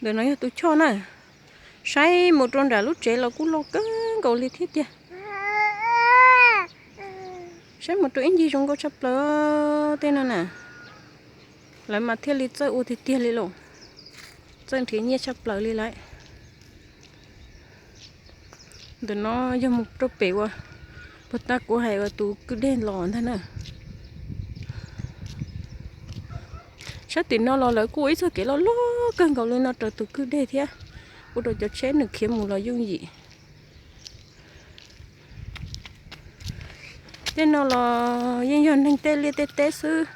Ntawm no yog tus choj na. Saib mus rau nram lub tsev los kuj loj kawg nkaus li thiab tiag. Saib mus rau ib ncig zoo nkauj tshaj plaws tej no na. Lawv mas thiaj li txawj ua tiag tiag li lauj. Txawj nrhiav nyiaj tshaj plaws li lawm. Ntawm no yog mus rau pem uas puag ta kuv hais uas tus kwj dej los ntag na. Sab tim no los lawv kuj ua ib txoj kev loj loj kawg nkaus li no raws tus kwj dej thiab, ua rau cov tsheb nws khiav mus los yooj yim. Tej no los yeej yog neeg tej liaj tej teb xwb.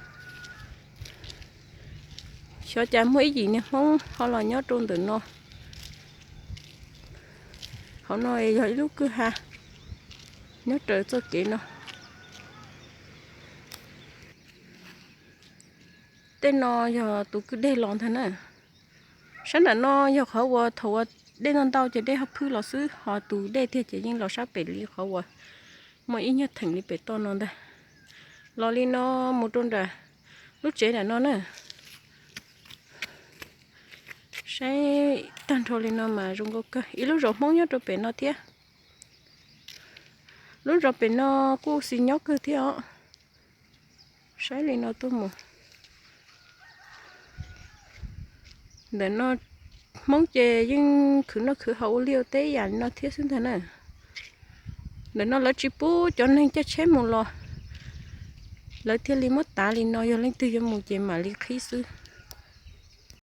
Xyov cas muaj ib yim niag Hmoob ho los nyob rau ntawm no. Hauv no yog ib lub kwj ha nyob raws txoj kev no. Tej no yog tus kwj dej los ntag na. Sab nram no yog qhov uas thaum uas dej ntau ntau ces dej ho phwj los xwb, ho tus dej tiag ces yeej los sab pem li qhov uas muaj ib nyuag theem li pem toj no ntag. Los li no mus rau nram lub tsev nram no na. Saib tag nrho li no mas zoo nkauj kawg. Ib lub zos Hmoob nyob rau pem no thiab. Lub zos pem no kuj xis nyob kawg thiab os. Saib li no tuaj mus. Ntawm no Hmoob ces yeej khwv noj khwv haus ua liaj ua teb ib yam li no thiab xwb ntag na. Ntawm no lawv tsis pub cov neeg caij tsheb mus los, lawv thiaj li muab tav li no, yog leej twg yuav mus ces mam li qhib xwb.